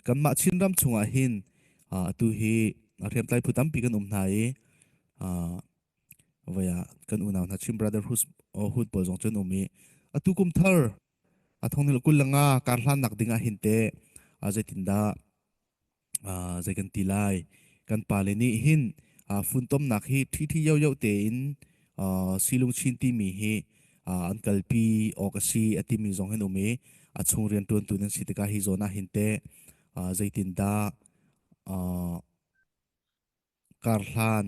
Kanmah Chinram chungah hin atu hi hriamtlai phu tampi kan um hna i voi ah kan unau hna Chin Brotherhood Hood pawl zong cu an um i atu kum thar a thong ni 25 kar hlannak ding ah hin teh zeitindah zei kan ti lai kan pale nih hin funtomnak hi ṭhiṭhi yoyo tein silung chin timi hi an kalpi awk a si a timi zong hin um i a chung rianṭuantu nan si tikah hi zawn ah hin teh zeitindah karhlan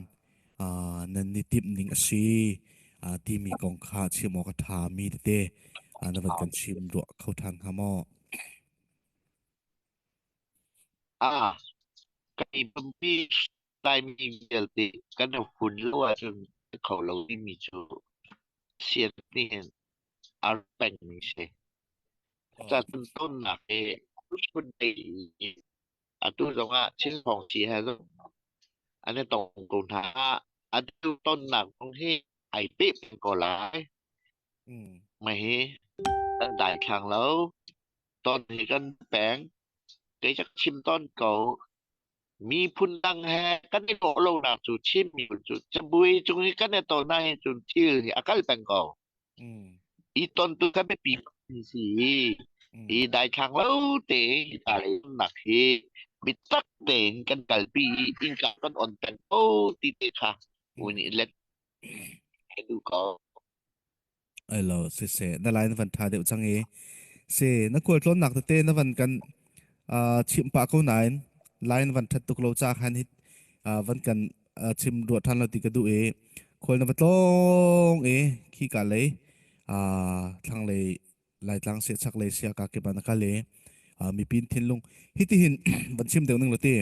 nan i timh ning a si timi kong kha chim awk a ṭhami tete na van kan chim ruah kho ṭhan hnga maw? Ah, kai pumpi Laimi vialte kan i hun lo ahcun kho lo timi cu sian nih hin a rak pengmi si. Cacun tonnak hi phun nei atu zongah Chin Thawngsi he zong an i tong ko hna. Atu tonnak zong hi ai peh peng ko lai. Mah hi kan daithlang lo. Ton hi kan peng. Kei cu chim tawn ko. Miphun dang he kan i kawh lonak cu Chin miphun cu cabuai cung i kan i ton ahhin cun thil hi a kal peng ko. I ton tu kha biapi si. I daithlang lo tein hi ta nak hi biatak tein kan kalpi i innka kan on peng ko ti te kha un i let duh ko. Ai lo siseh na lai na van ṭha deuh cang i si na khualtlawnnak tete na van kan chimh pah ko nain lai na van ṭhat tuk lo ca khan hi van kan chim ruah ṭhan lo ti ka duh i khual na va tlawng i khika lei thlanglei Laitlang sia chaklei sia ka kip ah na kal i mipi thinlung hitihin van chim deuh ning lo ti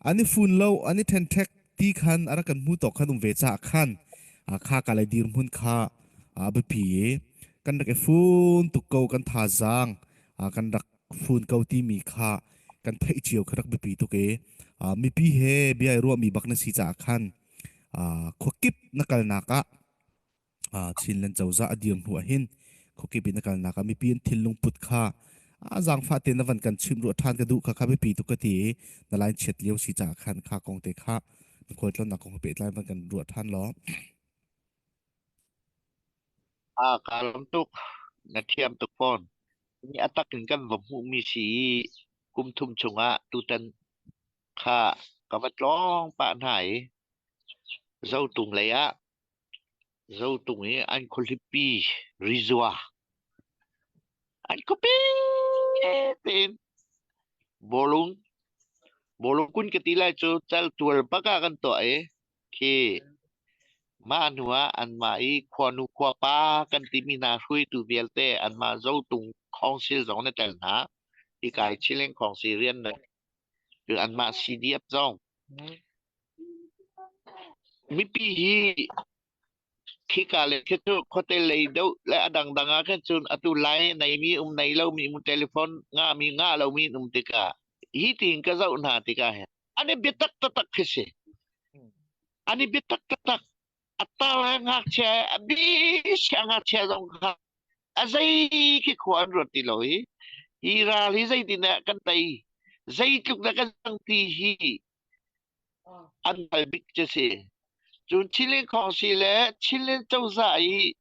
an i fun lo an i ṭhenṭhek ti khan a rak kan hmu tawk khan um ve caah khan kha ka lei dirhmun kha a biapi i kan rak i fun tuk ko kan thazaang kan rak fun ko timi kha kan theih cio kha rak biapi tuk i mipi he bia i ruahmi bak na si caah khan khuakip na kalnak ah Chinland cozah a dir hnu ahhin khuakip in a kalnak ah mipi an thinlung put kha a zaangfah tein na van kan chimh ruah ṭhan ka duh kha kha biapi tuk ka ti i na line chiat lio si caah khan kha kong te kha na khualtlawnnak kong he pehtlai van kan ruah ṭhan law. Ah, kaa lawm tuk. Na thiam tuk fawn. Ni a tak in kan va hmuhmi si i kum thum chungah tutan kha ka va tlawng pah hna i Zotung lei ah Zotung i an khualipi Rizua an khuapi tein bawlung bawlung kun ka ti lai cu caltual bak ah kan tuah i khi mah hnu ah anmah i khuanu khuapa kan timi hna hruaitu vialte anmah Zotung Council zong na tel hna. Hika i Chileng Council rian na anmah CDF zong Mipi hi khika le khi cu khuate lei deuh le a dangdang ah khin cun atu lai neimi um nei lomi um telephone ngahmi ngah lomi an um tikah hi tiin ka zoh hna tikah hin an i biatak taktak khi si. An i biatak taktak. A tar he ngakchia he a bi siangngakchia zong kha a zei khi khua an ruat ti lo i hi ral hi zeitindah kan tei zeitluk dah kan cang ti hi an hal bik cu si. Cun Chinlin Khawngsi le Chinlin cozah i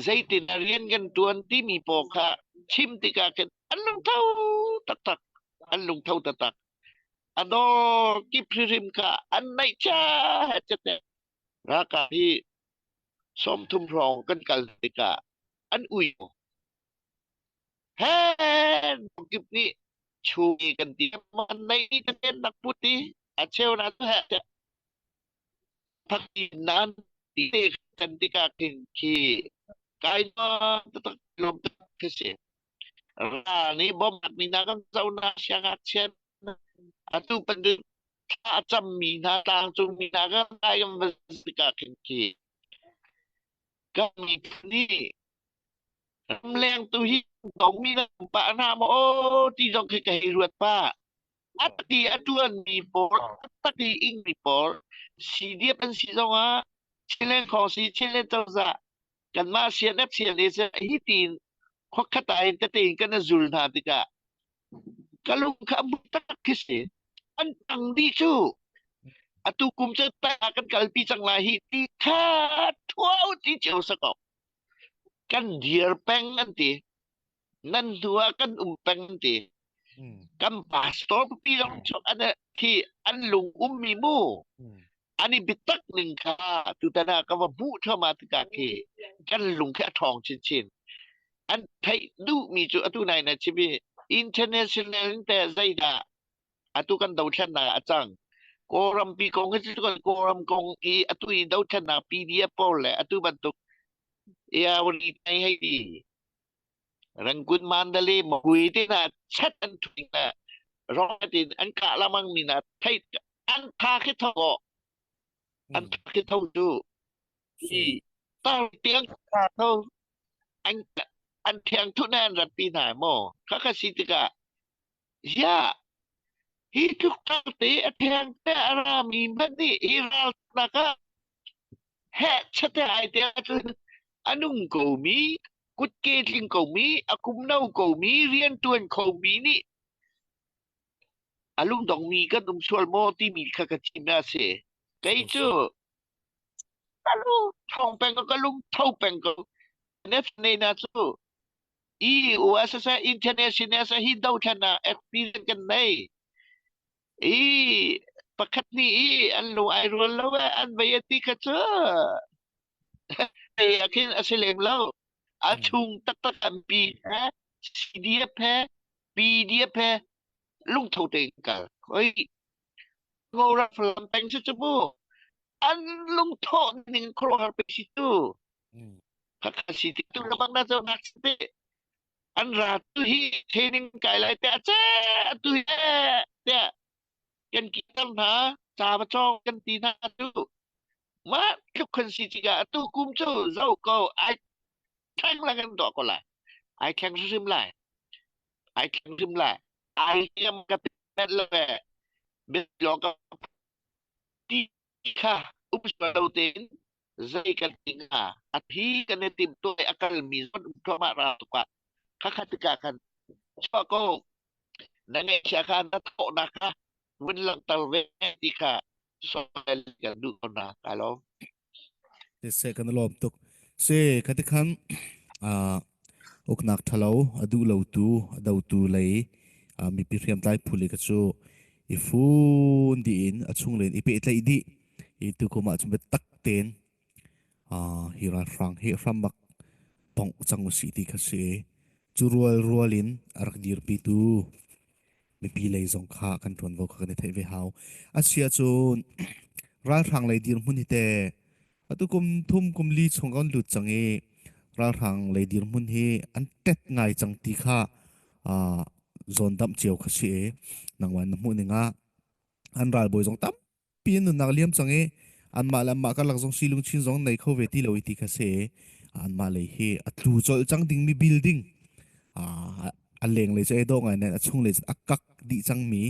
zeitin rian kan tuan timi pawl kha chim tikah khin an lungtho taktak an lungtho taktak a dawr kip hrimhrim kha an naih cha he ralkap hi 30 hrawng kan kal tikah an ui he kip nih chu kan ti man nei kan ten nak put i a cheu na he thak nan ti te kan tikah khin khi kai no tak lom tak si ra ni bom mi na kan zo na siangak chen atu pan thla a cammi hna tlangcung mi hna kan kai kan va tikah khin khi kan miphun nih ramleng tu hi tongmi na pah hna maw aw ti zong khi ka hei ruat pah a ti a tuanmi pawl a ti ingmi pawl CDF an si zongah Chilen Khawsi Chilen cozah kanmah CNF CNA hi tiin khuakhat ah hin tete in kan i zul hna tikah. Ka lung kha a tak khi si. An tang dih cu. Atu kum cu ta kan kalpi cang lai hi ti kha thuau ti cio sako. Kan dir peng an ti. Nan hnu ah kan um peng an ti. Kan pastor pipi zong chok an khi an lung ummi mu. An i biatak ning kha tutan ah ka va hmuh thluahmah tikah khi kan lung khi a ṭhawng chinchin. An theih duhmi cu atu nai na chim i international in teh zeidah atu kan dothlennak a cang. Kawlrampi kong hi cu Kawlram kong i atu i dothlennak PDF pawl le atu bantuk Eawari tai hei ti Rangoon Mandalay Magui te hna chat an thuing na rocket in an kah lamang mi na theih an tha khi tho an tha khi tho cu i tar tiang tha tho an an thiang thu na an ratpi hna maw kha kha si tikah ya hi tluk tar te a thiang te a ra mi hmanh nih hi ral nak ah heh chate ai te ahcun a nung komi kutke tling komi a kum no komi riantuan khomi nih a lungdongmi kan um sual maw timi kha ka chim a si. Kei cu ka lung thong peng ko ka lung tho peng ko. NFNA cu EU siseh international siseh hi dothlennak experience kan nei. I pakhat nih i an lung ai rual lo e an vei a ti kha cu a khin a si lem lo. A chung taktak an pi he CDF he PDF he lungtho tein kal. Oi Ngora Falam peng si cu mu. An lungthawh ning khuaruahhar pe si tu. Khakha si ti tu labang na zo nak si te. An ra tu hi training kai lai te ache tu hi te kan ki tam hna ca va cawng kan ti hna tu. Ma tluk khan si tikah atu kum cu zo ko ai thleng lang an tuah ko lai. Ai thleng hrim lai. Ai thleng hrim lai. Ai hiam ka pet le bialo ka ti kha um lo tein zei kan ti hnga a thi kan i tim tuah a kalmi zon um thluahmah ra tukah khakha tikah khan chuah ko na ngeihchia kha na thawhnak kha vun langhter ve ti kha soil kan duh ko na ka lawm. Siseh kan i lawm tuk. Si khati khan uknak ṭhalo a duh lotu a dotu lei mipi hriamtlai phu le ka cu i fun dih in a chung len i pehtlaih dih i tukum ah cun biatak tein hi ralhrang hi hram bak bongh cang usih ti kha si. Cu rual rual in a rak dirpitu mipi lei zong kha kan ṭuanvo kha kan i theih ve hau. Asia cun ralhrang lei dirhmun hi te atu kum thum kum li chung kan lut cang i ralhrang lei dirhmun hi an tet ngai cang ti kha zawndamh cio kha si i nangmah na hmuh ning ah an ralbawi zong tam pi an nunnak liam cang i anmah le anmah karlak zong si lungchin zong nei kho ve ti lo i ti kha si anmah lei hi a tlu colh cang dingmi building a leng lei cu ei dawh ngai nain a chung lei cu a kak dih cangmi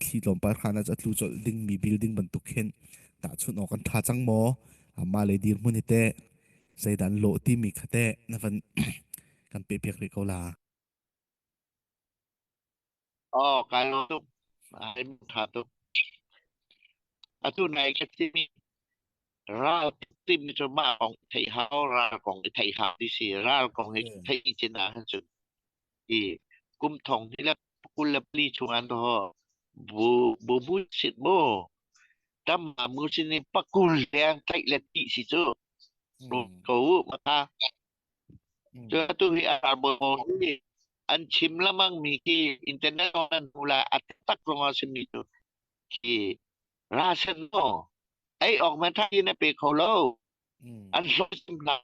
thli tlawmpal hran ah a tlu colh dingmi building bantuk khin tahchunh awk an tha cang maw mah lei dirhmun hi teh zeidah an lawh timi kha teh na van kan pe piak rih ko la. Oh, kai lawm tuk. Ai tha tuk. Atu nai ka timi ral tim cu mah kong theih hau ral kong i theih hau ti si ral kong i theih cin ah han cun i kum thong hi le 24 chung an ho bu bu bu sit mu tam ma mu sin ni pakul leng tlaih le ti si cu ko ma kha Cu atu hi a bawi hi an chim lamang mi khi internet an hmu lai a tak zong a simi cu khi ration no ei awk man tha in a pe kho lo an hlawh sim hna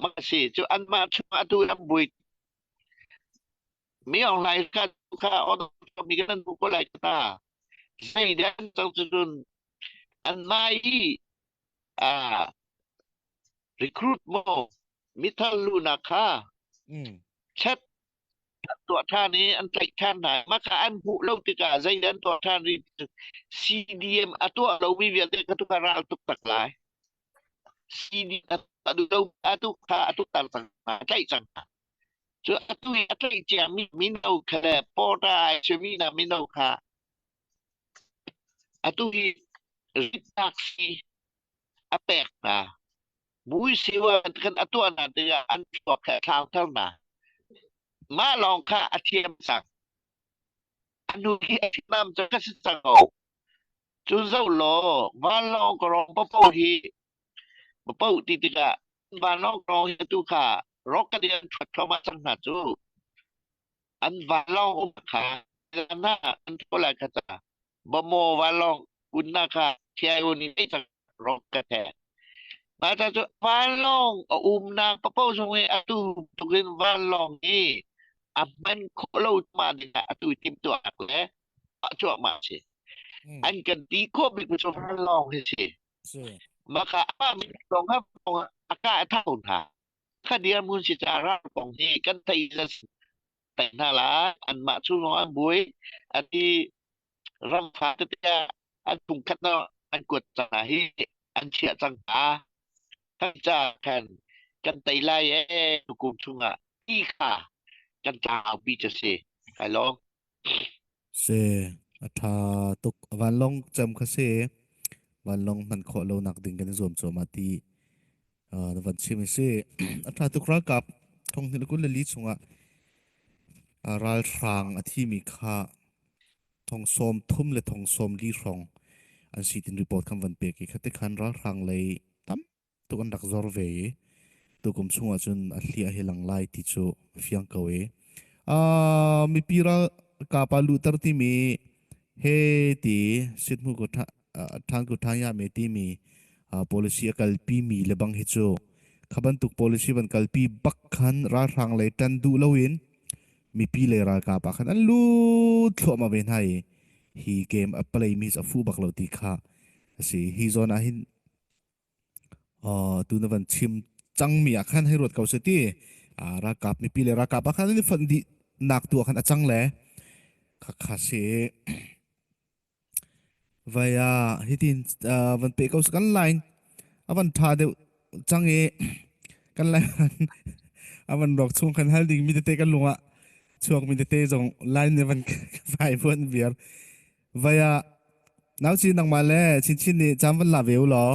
ma si cu an mah chung atu an bui mi ong lai kha kha on mi kan bu ko lai ta zei dan cang cun an mai a recruit maw mithal luhnak kha chat tuah ṭhan i an tlaih ṭhan hna. Mah kha an hmuh lo tikah zeidah an tuah ṭhan rih CDM a tuah lomi vialte kha tu kha ral tuk tak lai. CDM a duh lo atu kha a tuk tar cang hna, a tlaih cang hna. Cu atu i a tlaih ciami mino kha le porter ai simi hna mino kha atu hi ritnak sii a pek hna. Mui siwa kan a tuah hna tikah an thluak kha a thlauter hna. Mah lawng kha a thiam cang. A nu hi a thiam cu ka si cang ko. Cu zoh law vanlawng ka rong papo hi papo ti tikah vanlawng rong hi atu kha rocket in an ṭhuat thluahmah cang hna cu. An vanlawng um kha na an ṭhuat lai kha ca. Bamo vanlawng kunna kha KIO nih ei cang rocket he. Mah ca cu vanlawng a umnak papo zong hi atu tukin vanlawng hi a hman khawh lo ma dingah atu timhtuahnak le cuahmah a si. An kan ti khawh bik cu vanlawng hi si. Si. Mah kha amah min lawng kha a ka a thau hna. Kha dirhmun si ca ral kong hi kan thei le pek hna la anmah cu zong an buai an i ram fa tete ah an phungkhat na an kuat cang hna hi an chiah cang hna. Kan ca khan kan tei lai ee tukum chungah ti kha kan tlaupi cu si. Kai lawm. Si, a ṭha tuk. Vanlawng cem kha si. Vanlawng hman khawh lo nak ding kan i zuam cuahmah ti na van chim i si. A ṭha tuk ralkap thong hnih le 24 chungah ralhrang a thimi kha thong 30 le thong 40 hrawng an si tin report kan van pek i khate khan ralhrang lei tam tuk an rak zor ve i tukum chung ahcun a hliah hi lang lai ti cu a fiang ko i mipi ralkap ah luhter timi he ti sithmu ko ṭhan ko ṭhan ya me timi policy a kalpi mi le bang hi cu kha bantuk policy van kalpi bak khan ralhrang lei ṭan duh loin mipi le ralkap ah khan an lut thluahmah ve hna i hi game a play mi a fuh bak lo ti kha a si hi zawn ah hin Tu na van chim cangmi ah khan hei ruat ko seh ti. Ralkap mipi le ralkap ah khan an i fonh dih nak tu ah khan a cang le khakha si. Vai ah hitin van pe ko kan line a van tha deuh cang i kan line a van rawk chung khan hal ding mi tete kan lung ah chuak mi tete zong line ne van vai vuan viar. Vai ah nau chi nangmah le Chinchin nih cam van la ve u law.